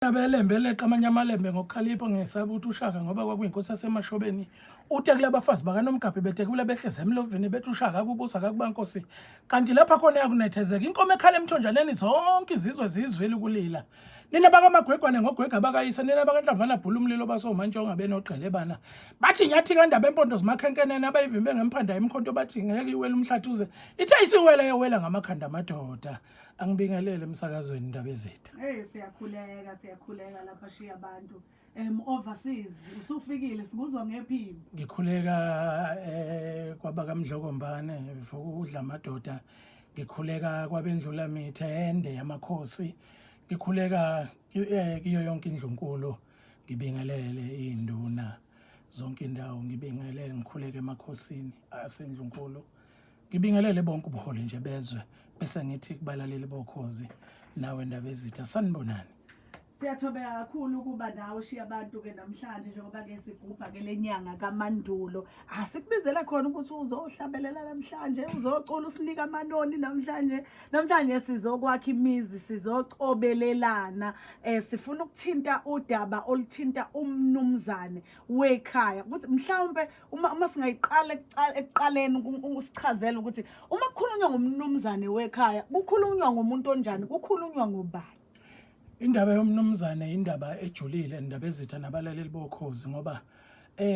Indaba yeLembe eleqa amanye amaLembe ngokukhalipha ngesaba ukuthi uShaka ngoba kwakuyinkosi yaseMashobeni. Uthe kulabafazi bakaNomgabhi betekula behlezi emlovini bethi uShaka akubusa kakubankosi. Kanti lapha khona yakunethezeka inkomo ekhala emthonjaneni zonke izizwe ziyizwile ukulila. Nina bakaMagwegwane ngogwega bakayise nina bakanhlamvana bhula umlilo basomantshonga benogqelebana. Bathi nyathi kandaba empondo zimakhenkenene abayivimbe ngemphanda yemkhonto bathi ngeke iwele umhlathi uze ithe isiwele yewela ngamakhanda amadoda. Angibingelele emsakazweni indaba ezethu. Hey siyakhuleka siyakhuleka lapha shiya abantu overseas usufikile sikuzwa ngephimbo. Ngikhuleka kwabakaMdlokombane vuka udla amadoda. Ngikhuleka kwabendlula mithe ende yamakhosi. Ngikhuleka kuyo yonke indlunkulu ngibingelele induna zonke indawo ngibingelele ngikhuleke emakhosini asendlunkulu. Ngibingelele bonke ubuholi nje bezwe bese ngithi kubalaleli bokhozi nawe ndaba ezitha sanibonani. Siyathobeka kakhulu ukuba nawe shiya abantu ke namhlanje njengoba ke sigubha ke lenyanga kaMandulo. Asikubizele khona ukuthi uzohlabelela namhlanje, uzocula usinika amanoni namhlanje. Namhlanje sizokwakha imizi, sizocobelelana. Sifuna ukuthinta udaba oluthinta umnumzane wekhaya. Ukuthi mhlawumbe uma singayiqala ekuqaleni usichazele ukuthi uma kukhulunywa ngomnumzane wekhaya, kukhulunywa ngomuntu onjani, kukhulunywa ngobani? Indaba yomnumzane indaba ejulile indaba ezitha nabalaleli bokhozi ngoba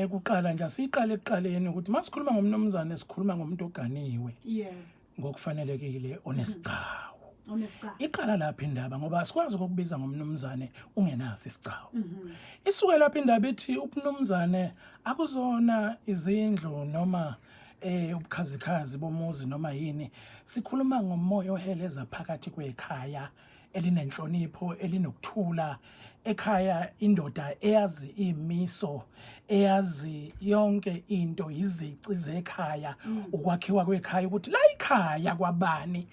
kuqala nje asiqale ekuqaleni ukuthi masikhuluma ngomnumzane sikhuluma ngomuntu oganiwe. Yeah. Ngokufanelekile onesigcawu. Onesigcawu. Iqala lapha indaba ngoba asikwazi ukukubiza ngomnumzane ungenaso isigcawu. Isuke lapha indaba ithi ubunumzane akuzona izindlu noma ubukhazikhazi bomuzi noma yini. Sikhuluma ngomoya oheleza phakathi kwekhaya elinenhlonipho elinokuthula ekhaya indoda eyazi imiso eyazi yonke into izici zekhaya ukwakhiwa kwekhaya ukuthi la ikhaya kwabani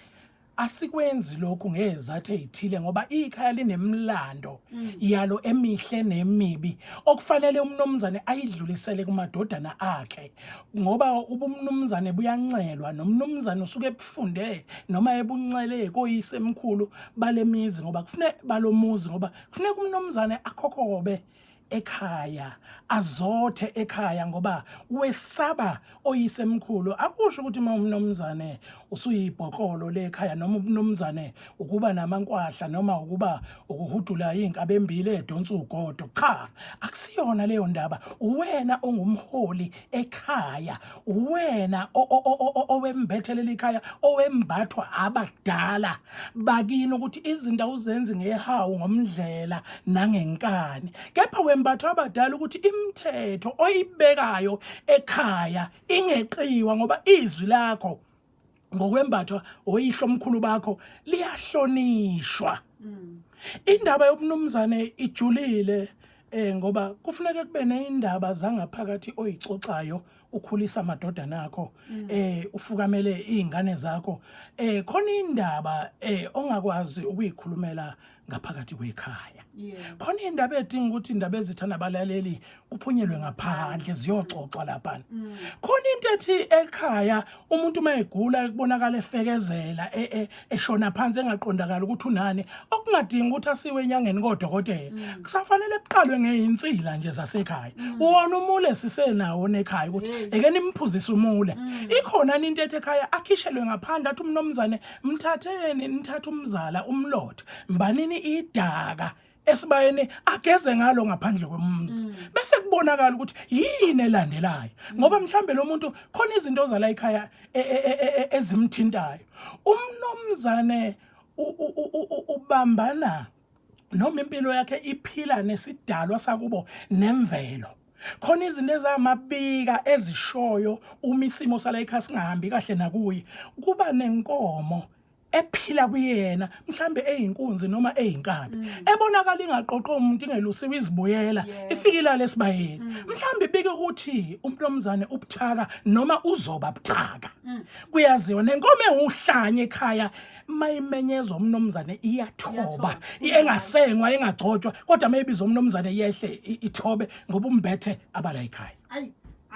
asikwenzi lokhu ngezathu ezithile ngoba ikhaya linemlando yalo emihle nemibi okufanele umnumzane ayidlulisele kumadodana akhe ngoba ubumnumzane buyancelwa nomnumzane usuke ebufunde noma ebuncele koyise emkhulu balemizi ngoba kufuneka balomuzi ngoba kufuneka umnumzane akhokhobe ekhaya azothe ekhaya ngoba wesaba oyisemkhulu. Akusho ukuthi uma umnumzane usuyibhokolo lekhaya noma umnumzane ukuba namankwahla noma ukuba ukuhudula inkabi embili edonsa ugodo. Cha, akusiyona leyo ndaba. Uwena ongumholi ekhaya, uwena owembethe ikhaya, owembathwa abadala bakini ukuthi izinto awuzenzi ngehawu ngomdlela nangenkani, kepha wembathwa abadala ukuthi imithetho oyibekayo ekhaya ingeqiwa ngoba izwi lakho ngokwembathwa oyihlo omkhulu bakho liyahlonishwa. Indaba yobunumzane ijulile ngoba kufuneka kube neindaba zangaphakathi oyixoxayo ukhulisa amadodana akho ufukamele izingane zakho khona indaba ongakwazi ukuyikhulumela ngaphakathi kwekhaya. Khona indaba edinga ukuthi indaba ezitha nabalaleli kuphunyelwe ngaphandle ziyoxoxwa lapha. Khona into ethi ekhaya umuntu uma egula kubonakala efekezela eshona phansi engaqondakala ukuthi unani okungadingi ukuthi asiwe enyangeni kodokotela. Kusafanele kuqalwe ngezinsila nje zasekhaya. Wona umule sisenawo nekhaya ukuthi eke nimphuzise umule. Ikhona into ethi ekhaya akhishelwe ngaphandle athi umnomzane mthatheni nithathe umzala umlotha mbanini idaka esibayeni ageze ngalo ngaphandle kwemzi bese kubonakala ukuthi yini elandelayo ngoba mhlambe lo muntu khona izinto zala ekhaya ezimthintayo. Umnomzane ubambana noma impilo yakhe iphila nesidalwa sakubo nemvelo. Khona izinto ezamabika ezishoyo uma isimo sala ekhaya singahambi kahle nakuye. Kuba nenkomo ephila kuyena mhlambe eyinkunzi noma eyinkabi ebonakala ingaqoqo umuntu ingelusiwe izibuyela ifike ilale esibayeni mhlambe ibike ukuthi umntomzane ubuthaka noma uzoba buthaka. Kuyaziwa nenkomo ewuhlanya ekhaya mayimenyezwa umnumzane iyathoba engasengwa engagcotshwa kodwa mayibiza umnumzane yehle ithobe ngoba umbethe abala ekhaya. Ayi.